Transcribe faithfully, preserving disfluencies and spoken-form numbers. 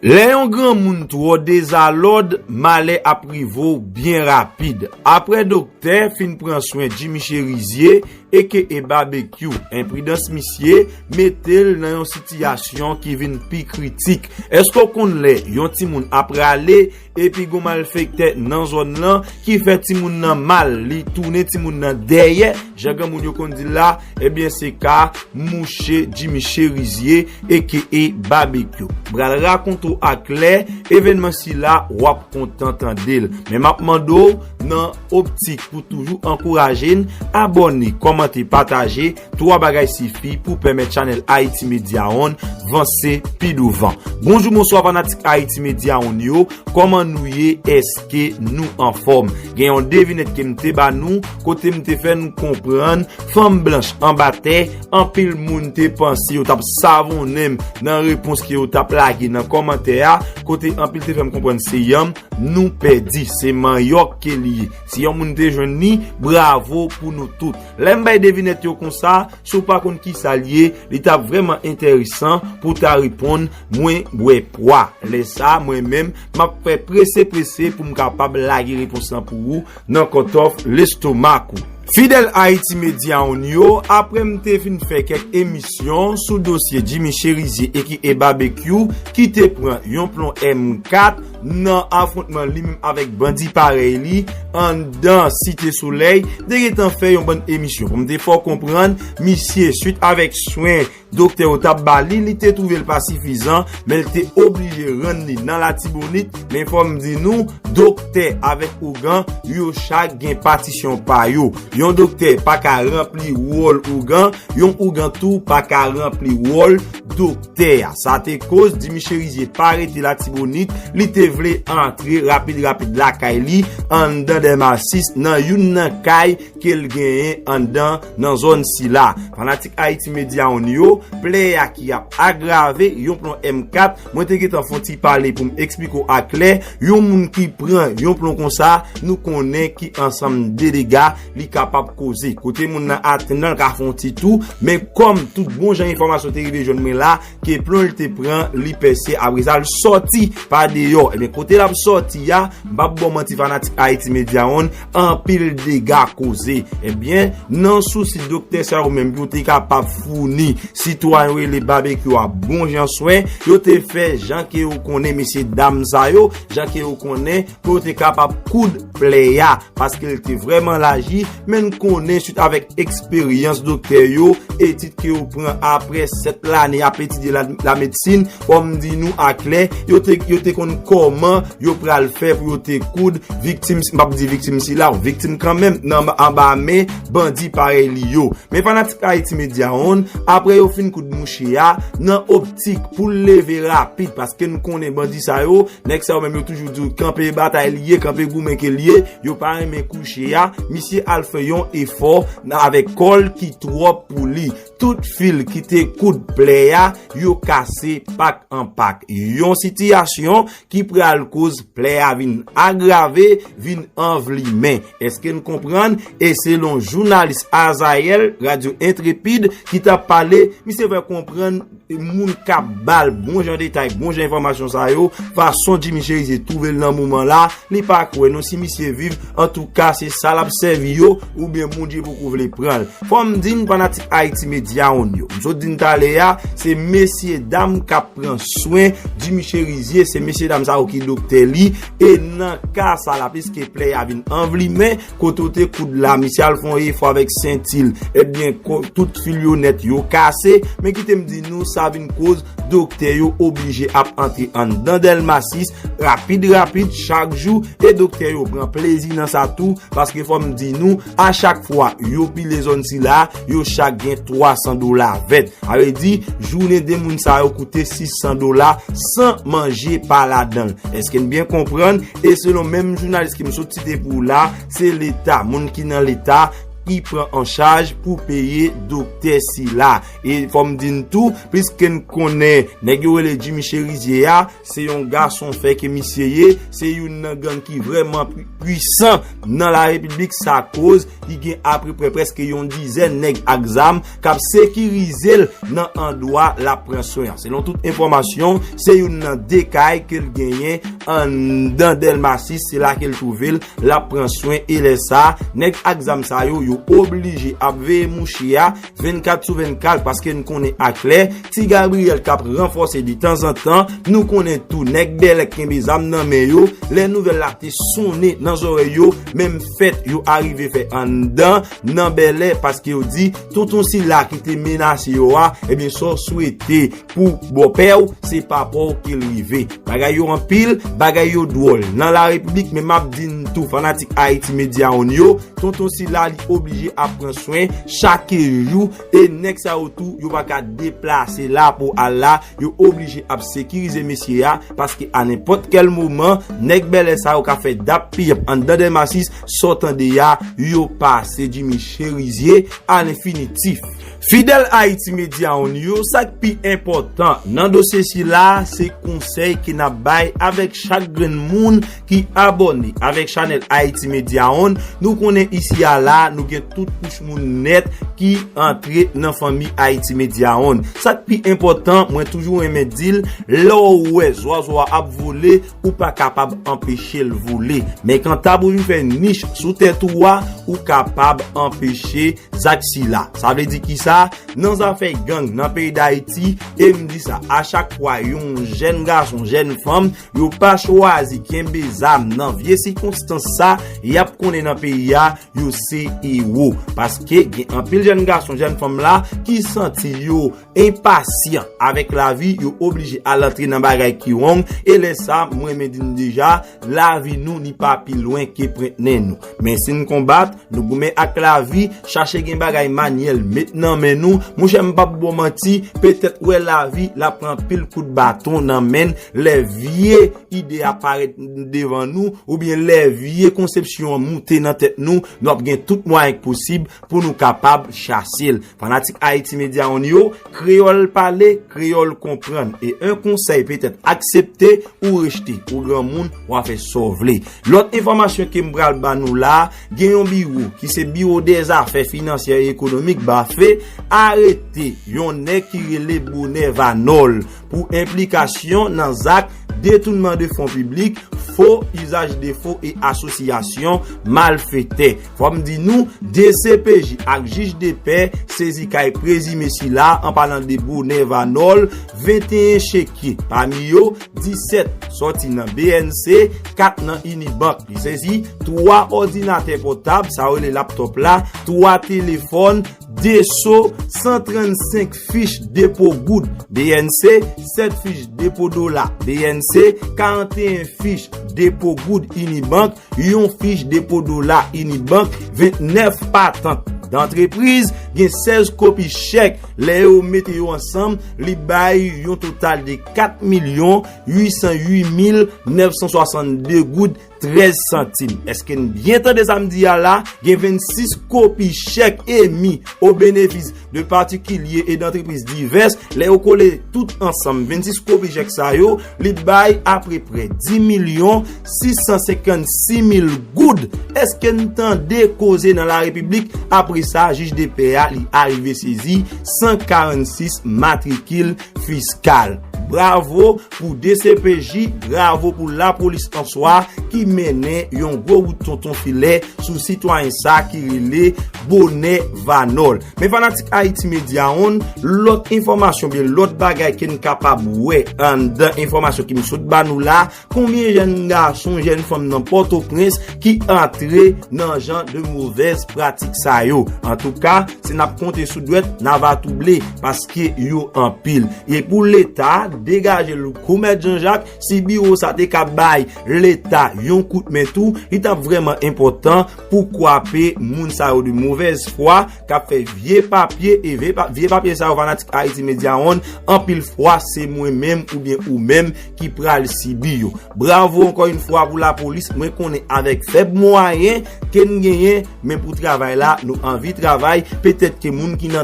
Lè yon granmoun twò dezalòd, malè ap rive w byen rapid. Apre doktè fin pran swen Jimmy Cherizier, aka Babekyou, enpridans misye mete l nan yon sitiyasyon ki vin pi kritik. Èske w konn lè yon timoun ap rale epi gon malfektè nan zòn nan ki fè timoun nan mal, li tounen timoun nan dèyè, jan granmoun yo konn di l la, ebyen se ka mouche Jimmy Cherizier, aka Babekyou. M pral rakonte w aklè evènman sila, w ap kontan tande l. Men m ap mande w, nan optik pou toujou ankouraje n, abòne, kòmante, pataje, twa bagay sifi pou pèmèt chanèl Haiti Media One vanse pi douvan. Bonjou, bonswa fanatik Haiti Media One yo, kòman nou ye? Èske nou anfòm? Gen yon devinèt ke m te ba nou, kote m te fè nou konprann, fanm blanch anba tè, anpil moun te panse yo t ap savonnen m nan repons ke yo t ap lage nan kòmantè a, kote anpil te fè m konprann se yanm, nou pèdi, se manyòk ke li ye. Si yon moun te jwenn li, bravo pou nou tout. Lè m bay devinèt yo konsa, si w pa konn kisa l ye, li t ap vrèman enteresan pou w ta reponn, mwen bwè pwa. Lè sa a, mwen menm, m ap fè prese prese pou m kapab lage repons lan pou ou nan kòtòf lestomak ou. Fidèl Haiti Media One yo, apre m te fin fè kèk emisyon sou dosye Jimmy Cherizier, aka Babekyou, ki te pran yon plon M kat nan afwontman li menm avèk bandi parèy li anndan Site Solèy, te gentan fè yon bann emisyon. Pou m te fè w konprann, misye, swit avèk swen doktè yo t ap ba li, li te twouve l pa sifizan, men l te oblije rann li nan Latibonit. Men fò m di nou, doktè avèk ougan, yo chak gen patisyon pa yo. Yon doktè pa ka ranpli wòl ougan, yon ougan tou pa ka ranpli wòl doktè a. Sa te koz Jimmy Cherizier pa rete Latibonit, li te vle antre rapid rapid lakay li, anndan Dèlma sis, nan youn nan kay ke l genyen anndan nan zòn sila. Fanatik Haiti Media One yo, plè a ki ap agrave, yon plon M kat, mwen te gentan fè yon ti pale pou m eksplike w aklè, yon moun ki pran yon plon konsa, nou konnen ki ansanm de dega li kapab koze. Kote moun nan atenn nan, l ka fè yon ti tou, men kòm tout bon jan enfòmasyon te rive jwenn mwen la, ke plon l te pran, li pèse, apre sa l sòti pa deyò. Ebyen, kote l ap sòti a, m p ap ba w manti fanatik Haiti Media One, anpil dega koze. Ebyen, nan sousi doktè sa yo menm pou yo te kapab founi sitwayen yo rele Babekyou a bon jan swen, yo te fè jan ke yo konnen mesye dam sa yo, jan ke yo konnen pou yo te kapab koud plè a, paske l te vrèman laji, men n konnen swit avèk eksperyans doktè yo, etid ke yo pran apre sèt lane ap etidye la, lamedsin, fò m di nou aklè, yo te, yo te konn kòman yo pral fè pou yo te koud viktim, m p ap di viktim sila, yon viktim kanmenm, nan anba men bandi parèy li yo. Men fanatik Haiti Media One, apre yo fin koud mouche a, nan optik pou l leve rapid, paske n konnen bandi sa yo, nèg sa yo menm yo toujou di w kanpe batay li ye, kanpe goumen ke li ye, yo pa renmen kouche a, misye al fè yon efò nan, avèk kò l ki twòp pou li. Tout fil ki te koud plè a, yo kase pak an pak. Yon sitiyasyon ki pral koz plè a vin agrave, vin anvlimen. Èske n konprann? E selon jounalis Azayèl, Radyo Entrepid, ki t ap pale, misye fè konprann moun k ap ba l bon jan detay, bon jan enfòmasyon sa yo, fason Jimmy Cherizier twouve l nan moman la, li pa kwè non si misye viv, antouka se sa l ap sèvi yo, oubyen Bondye poko vle pran l. Fò m di n fanatik Haiti Media One yo, m sot di n talè a, se mesye dam k ap pran swen Jimmy Cherizier, se mesye dam sa yo ki doktè li, e nan ka sa la, piske plè a vin anvlimen, kote w te koud la, misye al fè yon efò avèk senti l, ebyen, ko-, tout fil yo nèt yo kase, men kite m di nou, sa vin koz doktè yo oblije ap antre anndan Dèlma sis, rapid, rapid, chak jou, e doktè yo pran plezi nan sa tou, paske fò m di nou, a chak fwa yo pile zòn sila, yo chak gen twa san dola vèt. Sa vle di, jounen de moun sa yo koute sis san dola san manje pa ladan l. Èske n byen konprann? E selon menm jounalis ke m sot site pou w la, se Leta, moun ki nan Leta, ki pran an chaj pou peye doktè sila. E fò m di n tou, piske n konnen nèg yo rele Jimmy Cherizier a, se yon gason fè ke misye ye, se youn nan gang ki vrèman pwi-, pwisan nan la repiblik, sa koz li gen apeprè prèske yon dizèn nèg ak zam k ap sekirize l nan andwa l ap pran swen an. Selon tout enfòmasyon, se youn nan de kay ke l genyen anndan Dèlma sis, se la ke l twouve l, l ap pran swen, e lè sa, nèg ak zam sa yo, yo oblije ap veye mouche a vennkat sou vennkat, paske n konnen aklè, Ti Gabriyèl k ap ranfòse detanzantan, nou konnen tou nèg bèlè k kenbe zam nan men yo, lè nouvèl la te sonnen nan zòrèy yo, menm fèt yo arive fè anndan nan bèlè, paske yo di tonton sila ki te menase yo a, ebyen, sa w swete pou bòpè w, se papa w ke l rive. Bagay yo anpil, bagay yo dwòl. Nan la repiblik, men m ap di n tou, fanatik Haiti Media One yo, tonton sila li oblije ap pran swen chak jou, e nèg sa yo tou, yo pa ka deplase la pou al la, yo oblije ap sekirize mesye a, paske a nenpòt kèl moman, nèg bèlè sa yo ka fè dap piyap anndan Dèlma sis, sa w tande a, yo pase Jimmy Cherizier a lenfinitif. Fidèl Haiti Media One yo, sa k pi enpòtan nan dosye sila, se konsèy ke n ap bay avèk chak grenn moun ki abòne avèk chanèl Haiti Media One. Nou konnen isi a la, nou gen tout kouch moun nèt ki antre nan fanmi Haiti Media One. Sa k pi enpòtan, mwen toujou renmen di l, lè w wè zwazwa ap vole, ou pa kapab anpeche l vole. Men kanta pou vin fè nich sou tèt ou a, ou kapab anpeche zak sila. Sa vle di kisa? Nan zafè gang nan peyi Dayiti, e m di sa, a chak fwa yon jèn gason, jèn fanm, yo pa chwazi kenbe zam nan vye sikonstans sa, y ap konnen nan peyi a, yo se ewo. Paske gen anpil jèn gason, jèn fanm la ki santi yo enpasyan avèk lavi, yo oblije al antre nan bagay ki wrong, e lè sa, mwen renmen di n deja, lavi nou, li pa pi lwen ke pwent nen nou. Men si n konbat, nou goumen ak lavi, chache gen bagay manyèl, met nan men nou, monchè, m p ap ba w manti, petèt wè lavi, l ap pran anpil kout baton nan men n, lè vye ide a parèt devan nou, oubyen lè vye konsepsyon an moute nan tèt nou, nou ap gen tout mwayen k posib pou nou kapab chase l. Fanatik Haiti Media One yo, kreyòl pale, kreyòl konprann. E yon konsèy, petèt aksepte ou rejte, ou granmoun, w a fè sa w vle. Lòt enfòmasyon ke m pral ba nou la, gen yon biwo ki se Biwo dèzafè finansyè e ekonomik, bafe, arete yon nèg ki rele Bonè Vanòl pou enplikasyon nan zak detounman de fon piblik, fo, izaj de fo e asosyasyon malfetè. Fò m di nou, D C P J ak jij de pè sezi kay prezime sila, an palan de Bonè Vanòl, venteyen chekye, pami yo, disèt sòti nan B N C, kat nan Unibank. Li sezi twa òdinatè pòtab, sa yo rele laptòp la, twa telefòn, de so, san trannsenk fich depo goud B N C, sèt fich depo dola B N C, karanteyen fich depo goud Unibank, yon fich depo dola Unibank, ventnèf patant dantrepriz, gen sèz kopi chèk. Lè yo mete yo ansanm, li bay yon total de kat milyon uit san uit mil nèf san swasannde goud trèz santim. Èske n byen tande sa m di a la? Gen vennsis kopi chèk emi o benefis de patikilye e dantrepriz divès. Lè yo kole tout ansanm, vennsis kopi chèk sa yo, li bay apeprè dis milyon sis san senkannsis mil goud. Èske n tande koze nan la repiblik? Apre sa, jij de pè a, li arive sezi san karannsis matrikil fiskal. Bravo pou D C P J, bravo pou lapolis an swa ki mennen yon gwo bout tonton filè sou sitwayen sa ki rele Bonè Vanòl. Men fanatik Haiti Media One, lòt enfòmasyon byen lòt bagay ke n kapab wè anndan enfòmasyon ke m sot ba nou la, konbyen jèn gason, jèn fanm nan Pòtoprens ki antre nan jan de movèz pratik sa yo? Antouka, si n ap konte sou dwèt, n ava touble, paske yo anpil. E pou Leta, degaje l kou Mèt Jan Jak, si biwo sa te ka bay Leta yon kout men tou, li t ap vrèman enpòtan pou kwape moun sa yo de movèz fwa k ap fè vye papye, e vye pa- vye papye sa yo, fanatik Haiti Media One, anpil fwa se mwen menm oubyen ou menm ki pral sibi yo. Bravo ankò yon fwa pou lapolis. Mwen konnen avèk fèb mwayen ke n genyen, men pou travay la, nou anvi travay. Petèt ke moun ki nan